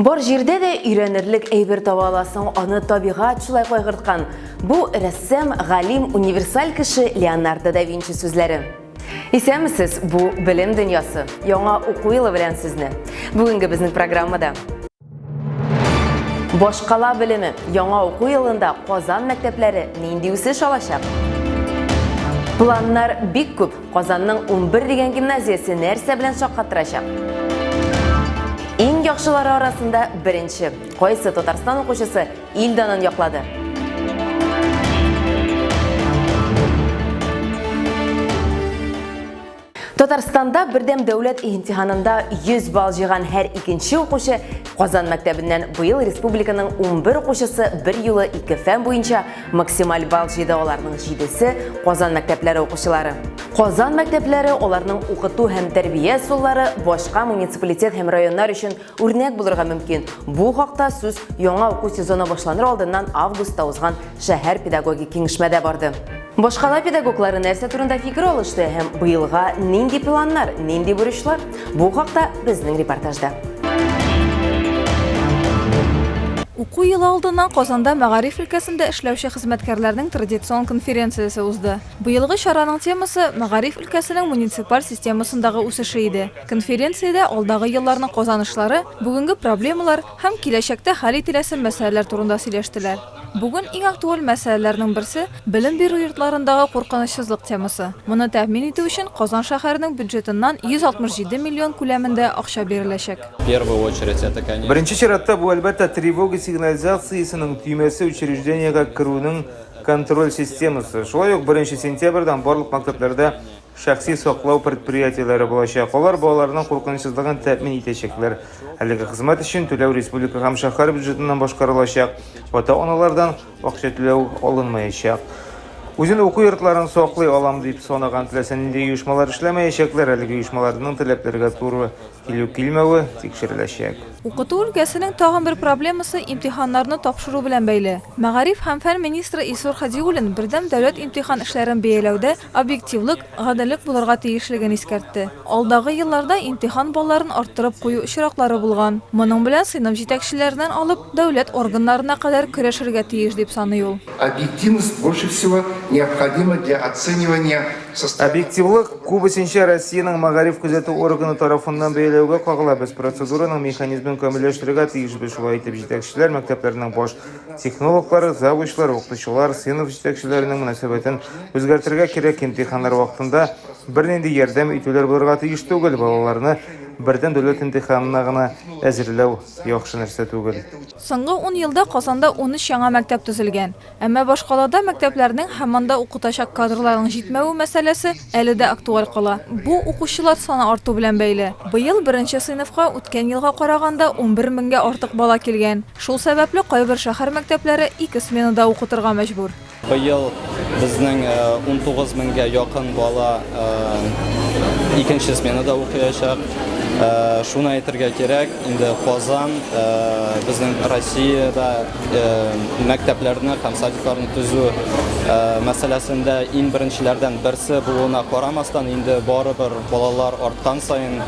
Бар җирдә дә өйрәнерлек әйбер таба аласың, аны табигать шулай кайгырткан. Бу рәссам, галим, универсаль кеше Леонардо да Винчи сүзләре. Исәнмесез, бу Белем дөньясы. Яңа уку елы белән сезне. Бүгенге безнең программада Башкала белеме. Яңа уку елында Казан мәктәпләре нинди үсеш алачак? Планнар бик күп. Казанның 11 дигән гимназиясе нәрсә белән шаккатырачак? Иң яхшылары арасында беренче. Кайсы Татарстан укучысы ил данын яклады? Татарстанда бердәм дәүләт имтиханында 100 балл җыйган һәр икенче укучы Казан мәктәбеннән. Быел республиканың 11 укучысы бер юлы ике фән буенча максималь балл җыйды, аларның җидесе Казан мәктәпләре укучылары. Казан мәктәпләре, аларның укыту һәм тәрбия ысуллары башка муниципалитет һәм районнар өчен үрнәк булырга мөмкин. Бу хакта сүз яңа уку сезоны башланыр алдыннан августта узган шәһәр педагогик киңәшмәдә барды. Башкала педагоглары нәрсә турында фикер алышты һәм быелга нинди планнар, нинди бурычлар? Бу хакта безнең репортажда. Уку елы алдыннан Казанда мәгариф өлкәсендә эшләүче хезмәткәрләрнең традицион конференциясе узды. Быелгы чараның темасы мәгариф өлкәсенең муниципаль системасындагы үсеше иде. Конференциядә алдагы елларның казанышлары, бүгенге проблемалар һәм киләчәктә хәл ителәсе мәсьәләләр турында сөйләштеләр. Бүген иң актуаль мәсьәләләрнең берсе, белем бирү йортларындагы куркынычсызлык темасы. Моны тәэмин итү өчен Казан шәһәренең бюджетыннан 167 миллион күләмендә акча биреләчәк. Беренче чиратта бу, әлбәттә, тревога сигнализациясенең төймәсе, учреждениегә керүнең контроль системасы. Шулай ук беренче сентябрьдән барлык мәктәпләрдә Шәхси саклау предприятиеләре булачак, алар балаларның куркынычсызлыгын тәэмин итәчәкләр. Әлеге хезмәт өчен түләү республика һәм шәһәр бюджетыннан башкарылачак, ата-аналардан акча түләү алынмаячак. Үзен уку йортларын саклый алам дип санаган теләсә нинди оешмалар эшләмәячәкләр, әлеге оешмаларның таләпләргә туры килү-килмәве тикшереләчәк. Укыту өлкәсенең тагын бер проблемасы имтиханнарны тапшыру белән бәйле. Мәгариф һәм фән министры Илсур Һадиуллин бердәм дәүләт имтихан эшләрен бәяләүдә объективлык, гаделлек булырга тиешлеген искәртте. Алдагы елларда имтихан балларын арттырып кую очраклары булган. Моның белән сыйныф җитәкчеләреннән алып, дәүләт органнарына кадәр көрәшергә тиеш, дип саный ул. Объективность больше всего необходима для оценивания Объективлык күбесенчә Россиянең мәгариф күзәтү органы тарафыннан бәяләүгә кагыла. Без процедураның механизмын камилләштерергә тиешбез. Шулай итеп, җитәкчеләр, мәктәпләрнең баш технологлары, завучлар, укытучылар, сыйныф җитәкчеләренең мөнәсәбәтен үзгәртергә кирәк. Имтиханнар вакытында бернинди ярдәм итүләр булырга тиеш түгел. Балаларны бердәм дәүләт имтиханына гына әзерләү яхшы нәрсә түгел. Соңгы ун елда Казанда 13 яңа мәктәп төзелгән. Әмма башкалада мәктәпләрнең һәм анда укытачак кадрларның җитмәве мәсьәләсе әле дә актуаль кала. Бу укучылар саны арту белән бәйле. Быел беренче сыйныфка үткән елга караганда 11 меңгә артык бала килгән. Шул сәбәпле кайбер шәһәр мәктәпләре ике сменада укытырга мәҗбүр. Быел безнең 19 меңгә якын бала икенче сменада укыячак. Шуны әйтергә кирәк, инде Казан безнең Россиядә мәктәпләрне һәм садикларны төзү мәсьәләсендә иң беренчеләрдән берсе булуына карамастан, инде барыбер балалар арткан саен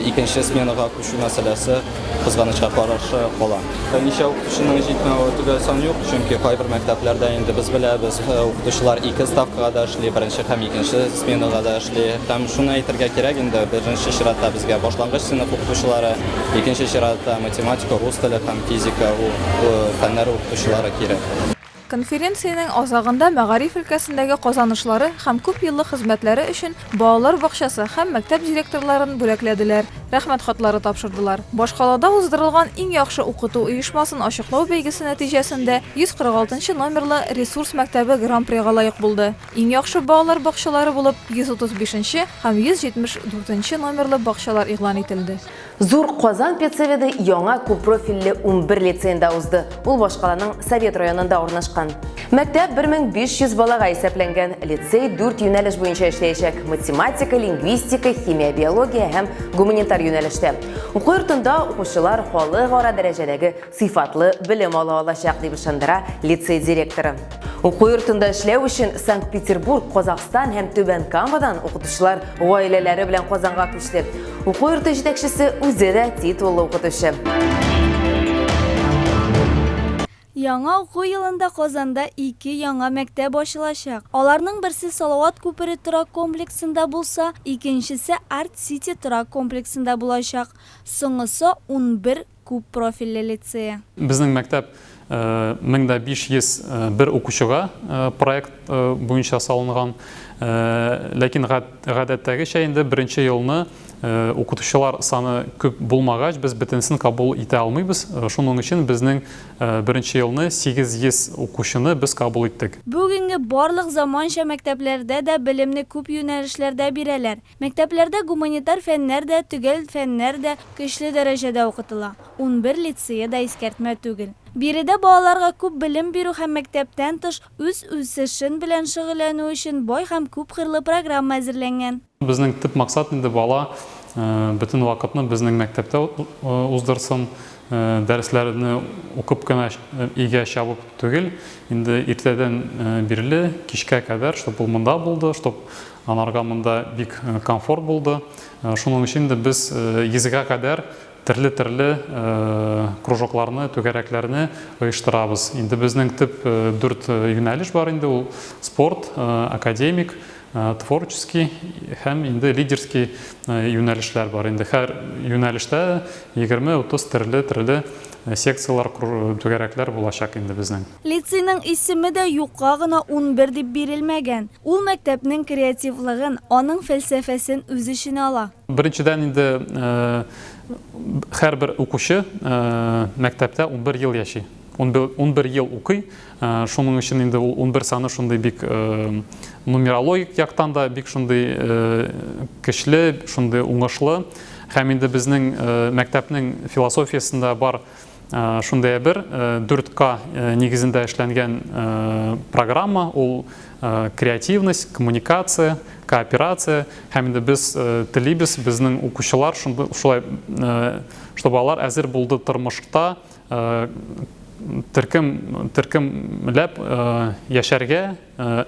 икенче сменага күчү мәсьәләсе кызганычка каршы кала. Ничә укытучының җитмәве төгәл сан юк, чөнки кайбер мәктәпләрдә инде без беләбез, укытучылар ике ставкага да эшли, беренче һәм икенче сменага да эшли. Һәм шуны әйтергә кирәк инде, беренче чиратта безгә башлангыч сыйныф укытучылары, Икенче чиратта математика, рус теле һәм физика фәннәре укытучылары кирәк. Конференциянең азагында мәгариф өлкәсендәге казанышлары һәм күпьеллык хезмәтләре өчен балалар бакчасы һәм мәктәп директорларын бүләкләделәр, Рәхмәт хатлары тапшырдылар. Башкалада уздырылган иң яхшы укыту оешмасын ачыклау бәйгесе нәтиҗәсендә 146 нчы номерлы Ресурс мәктәбе Гран-прига лаек булды. Иң яхшы балалар бакчалары булып 135 нче һәм 174 нче номерлы бакчалар игълан ителде. Зур Казан педсоветы яңа күппрофильле 11 лицеенда узды. Ул башкаланың Совет районында урнашкан. Мәктәп 1500 балага исәпләнгән. Лицей дүрт юнәлеш буенча эшләячәк: математика, лингвистика, химия, биология һәм гуманитар юнәлештә. Уку йортында укучылар халыкара дәрәҗәдәге сыйфатлы белем ала алачак, дип ышандыра лицей директоры. Уку йортында эшләү өчен Санкт-Петербург, Казахстан һәм Түбән Камадан укытучылар гаиләләре белән Казанга күчте. Уку йорты җитәкчесе үзе дә титуллы укытучы. Яңа уку елында Казанда ике яңа мәктәп ачылачак. Аларның берсе Салават күпере торак комплексында булса, икенчесе Арт-Сити торак комплексында булачак. Соңгысы 11 күп профильле лицее. Безнең мәктәп 1501 укучыга проект буенча салынган. Ләкин гадәттәгечә инде беренче елны укытучылар саны күп булмагач, без бөтенесен кабул итә алмыйбыз. Шуның өчен безнең беренче елны 800 укучыны без кабул иттек. Бүгенге барлык заманча мәктәпләрдә дә белемне күп юнәлешләрдә бирәләр. Мәктәпләрдә гуманитар фәннәр дә, төгәл фәннәр дә көчле дәрәҗәдә укытыла. 11 лицее да искәртмә түгел. Биредә балаларга күп белем бирү һәм мәктәптән тыш үз үсешен белән шөгыльләнү өчен бай һәм күпкырлы программа әзерләнгән. Безнең төп максат инде бала бөтен вакытны безнең мәктәптә уздырсын, дәресләрне укып кына өйгә чабып түгел, инде иртәдән бирле кичкә кадәр, чтоб ул монда булды, чтоб анарга монда бик комфорт булды. Шуның өчен инде без 100гә кадәр төрле-төрле кружокларны, түгәрәкләрне оештырабыз. Инде безнең төп 4 юнәлеш бар инде, ул спорт, академик, творческий һәм инде лидерский юнәлешләр бар. Инде һәр юнәлештә 20-30 төрле-төрле секциялар, түгәрәкләр булачак инде безнең. Лицейның исеме дә юкка гына 11 дип бирелмәгән. Ул мәктәпнең креативлыгын, аның фәлсәфәсен үз эченә ала. Беренчедән инде һәрбер укучы мәктәптә 11 ел яши. 11 ел укый. Шуның өчен инде ул 11 саны шундый бик нумерологик яктан да бик шундый көчле, шундый уңышлы. Һәм инде безнең мәктәпнең философиясендә бар шундый бер 4К нигезендә эшләнгән программа, ул креативность, коммуникация, кооперация. Һәм инде без телибез, безнең укучылар шулай, чтобы алар әзер булды тормышта төркемләп яшәргә,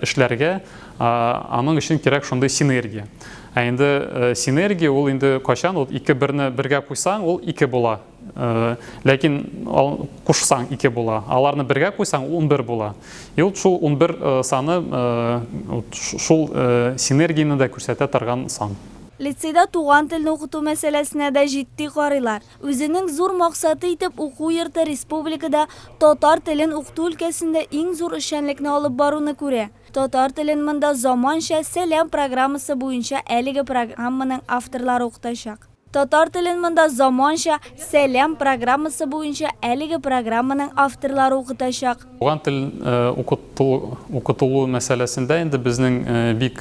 эшләргә, аның өчен кирәк шундый синергия. Ә инде синергия ул инде кайчан ул ике берне бергә куйсаң, ул ике була. Ләкин кушсаң ике була. Аларны бергә куйсаң, ул 11 була. И ул шул 11 саны шул синергияне дә күрсәтә торган сан. Лицейда туган телне укыту мәсьәләсенә дә җитди карыйлар. Үзенең зур максаты итеп уку йорты республикада татар телен укыту өлкәсендә иң зур эшчәнлекне алып баруны күрә. Татар телен монда заманча Сәлам программасы буенча әлеге программаның авторлары укытачак. Татар телен монда заманча Сәлам программасы буенча әлеге программаның авторлары укытачак. Туган тел укытылу мәсьәләсендә инде безнең бик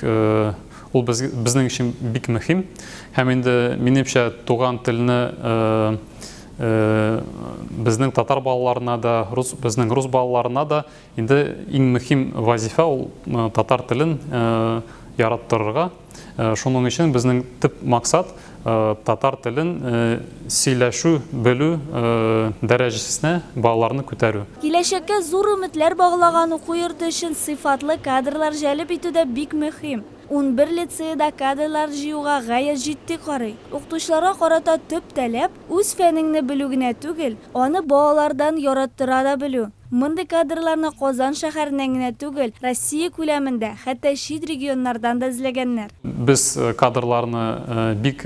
ул безнең өчен бик мөһим. Һәм инде минемчә туган телне безнең татар балаларына да, безнең рус балаларына да инде иң мөһим вазифа ул татар телен яраттырырга. Шуның өчен безнең төп максат татар телен сөйләшү, белү дәрәҗәсенә балаларны күтәрү. Киләчәккә зур өметләр баглаган уку йорты өчен сыйфатлы кадрлар җәлеп итү дә бик мөһим. 11 лицейда кадрлар җыюга гаять җитди карый. Укытучыларга карата төп таләп үз фәнеңне белү генә түгел, аны балалардан яраттыра да белү. Мондый кадрларны Казан шәһәреннән генә түгел, Россия күләмендә, хәтта чит регионнардан да эзләгәннәр. Без кадрларны бик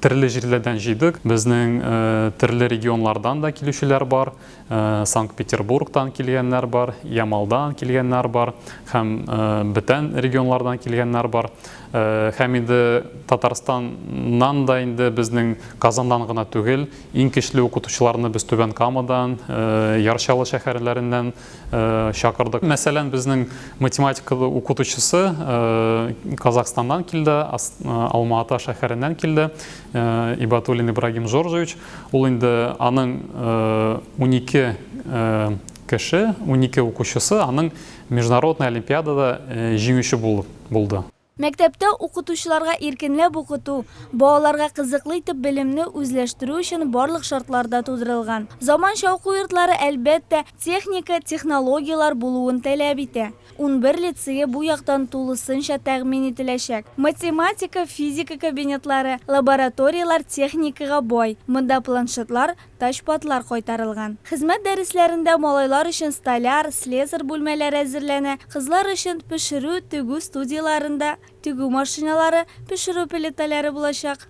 төрле җирләрдән җыйдык. Безнең төрле регионлардан да килүчеләр бар. Санкт-Петербургтан килгәннәр бар, Ямалдан килгәннәр бар, һәм бүтән регионлардан килгәннәр бар. Һәм инде Татарстаннан да инде безнең Казаннан гына түгел, иң көчле укытучыларны без Түбән Камадан, Яр Чаллы шәһәрләреннән чакырдык. Мәсәлән, безнең математика укытучысы Казахстаннан килде, Алма-Ата шәһәреннән килде, Ибатуллин Ибрагим Жоржевич. Ул инде аның 12 кеше, 12 укучысы аның международный олимпиадада җиңүче булды. Мәктәптә укытучыларга иркенләп укыту, балаларга кызыклы итеп белемне үзләштерү өчен барлык шартлар да тудырылган. Заманча уку йортлары, әлбәттә, техника, технологияләр булуын таләп итә. 11 лицее бу яктан тулысынча тәэмин ителәчәк. Математика, физика кабинетлары, лабораторияләр техникага бай. Монда планшетлар, тачпадлар кайтарылган. Хезмәт дәресләрендә малайлар өчен столяр, слесарь бүлмәләре әзерләнә, кызлар өчен пешерү, тегү студияләрендә тегү машиналары, пешерү плитәләре булачак.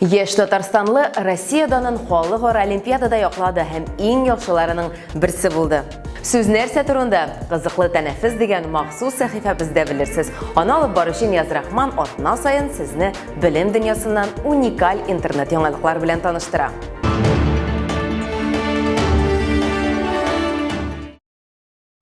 Яшь татарстанлы Россия данын халыкара олимпиадада яклады һәм иң яхшыларының берсе булды. Сүз нәрсә турында? Кызыклы тәнәфес дигән махсус сәхифәбездә белерсез. Аны алып баручы Нияз Рахман атна саен сезне белем дөньясыннан уникаль интернет яңалыклар белән таныштыра.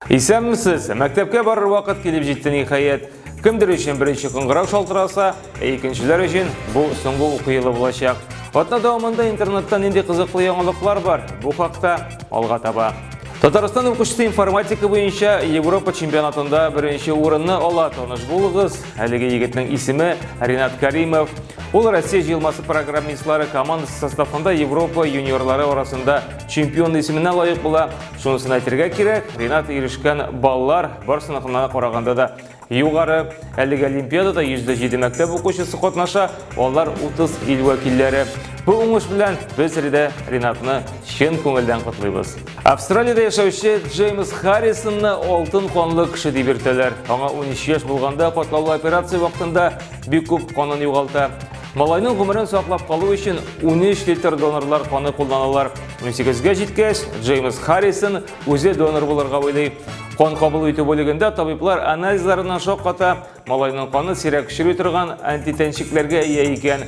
Исәнмесез! Мәктәпкә барыр вакыт килеп җитте ниһаять. Кемдер өчен беренче кыңгырау шалтыраса, ә икенчеләр өчен бу соңгы уку елы булачак. Атна дәвамында интернетта нинди кызыклы яңалыклар бар? Бу хакта алга таба. Татарстан укучысы информатика буенча Европа чемпионатында беренче урынны ала. Таныш булыгыз. Әлеге егетнең исеме Ринат Каримов. Ул Россия җыелмасы программистлары командасы составында Европа юниорлары арасында чемпион исеменә лаек була. Шунысын әйтергә кирәк, Ринат ирешкән баллар барсыныкына караганда да югары. Әлеге олимпиадада 107 мәктәп укучысы катнаша, алар 30 ил вәкилләре. Бу уңыш белән без дә Ринатны чын күңелдән котлыйбыз. Австралиядә яшәүче Джеймс Харрисонны алтын канлы кеше дип йөртәләр. Аңа 13 яшь булганда катлаулы операция вакытында бик күп канын югалта. Малайның гомерен саклап калу өчен 13 литр донорлар каны кулланалар. 18-гә җиткәч, Джеймс Харрисон үзе донор булырга уйлый. Кан кабул итү бүлегендә табиблар анализларыннан шакката, малайның каны сирәк очрый торган антитәнчекләргә ия икән.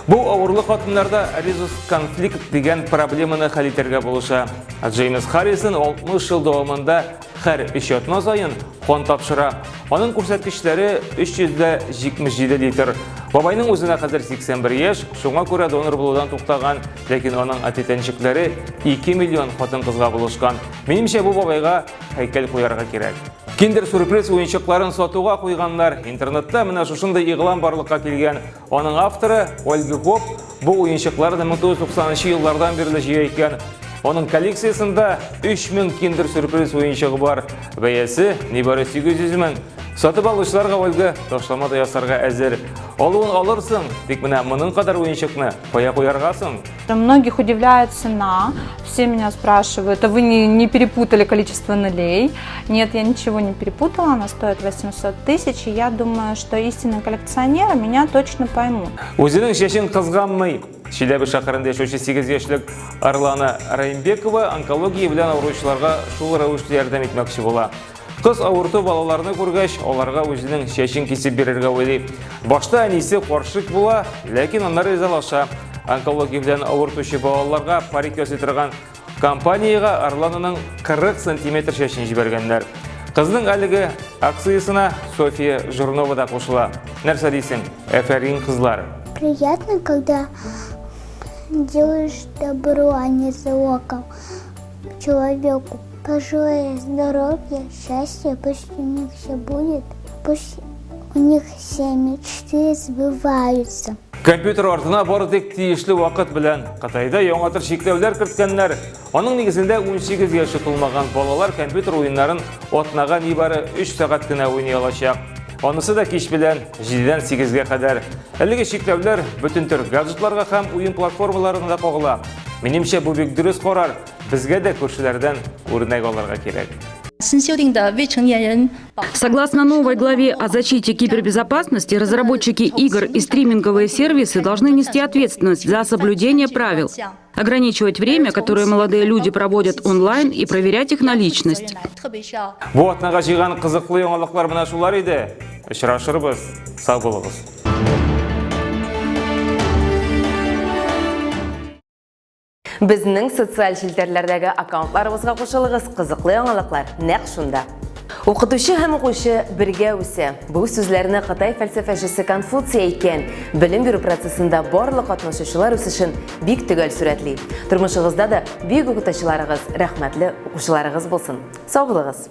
Бу авырлы хатыннарда резус-конфликт дигән проблеманы хәл итәргә булыша. Джеймс Харрисон 60 ел дәвамында һәр өч атна саен кан тапшыра. Аның күрсәткечләре 377 литр. Бабайның үзенә хәзер 81 яшь, шуңа күрә донор булудан туктаган, ләкин аның антитәнчекләре 2 миллион хатын-кызга булышкан. Минемчә, бу бабайга һәйкәл куярга кирәк. Киндер сюрприз уенчыкларын сатуга куйганнар. Интернетта менә шушындый игълан барлыкка килгән. Аның авторы Ольга Гоп бу уенчыкларны 1990 еллардан бирле җыя икән. Аның коллекциясендә 3000 киндер сюрприз уенчыгы бар. Бәясе нибары 800 мең. Сатып алучыларга Ольга ташлама да ясарга әзер. Алуын алырсың, тик менә моның кадәр уенчыкны кая куярга соң? Многих удивляет цена. Все меня спрашивают, а вы не перепутали количество нулей? Нет, я ничего не перепутала, она стоит 800 тысяч, и я думаю, что истинные коллекционеры меня точно поймут. Үзенең чәчен кызганмый. Чиләбе шәһәрендә яшәүче 8 яшьлек Арлана Рәимбекова онкология белән авыручыларга шул рәвешле ярдәм итмәкче була. Кыз авырту балаларны күргәч, аларга үзенең чәчен кисеп бирергә уйлый. Башта әнисе каршы була, ләкин аннары ризалаша. Онкология белән авыртучы балаларга парик ясый торган компаниягә Арлананың 40 сантиметр чәчен җибәргәннәр. Кызның әлеге акциясенә София Жирнова да кушыла. Нәрсә дисең? Әфәрин, кызлар. Приятно, когда делаешь добро, а не зло человеку. Пожелаю здоровья, счастья, пусть у них все будет, пусть у них все мечты сбываются. Компьютер артына бары тик тиешле вакыт белән Кытайда яңа төр чикләүләр керткәннәр. Аның нигезендә 18 яше тулмаган балалар компьютер уеннарын атнага нибары 3 сәгать кенә уйный алачак. Анысы да кич белән 7-дән 8-гә кадәр. Әлеге чикләүләр бөтен төр гаджетларга һәм уен платформаларына да кагыла. Минемчә, бу бик дөрес карар. Безгә дә күршеләрдән үрнәк алырга кирәк. Согласно новой главе о защите кибербезопасности, разработчики игр и стриминговые сервисы должны нести ответственность за соблюдение правил, ограничивать время, которое молодые люди проводят онлайн, и проверять их наличность. Бу атнага җыйган кызыклы яңалыклар менә шулар иде. Очрашырбыз. Сау булыгыз. Безнең социаль челтәрләрдәге аккаунтларыбызга кушылыгыз, кызыклы яңалыклар нәкъ шунда. Укытучы һәм укучы бергә үсә. Бу сүзләрне Кытай фәлсәфәчесе Конфуций әйткән. Белем бирү процессында барлык катнашучылар үсешен бик төгәл сурәтли. Тормышыгызда да бөек укытучыларыгыз, рәхмәтле укучыларыгыз булсын. Сау булыгыз.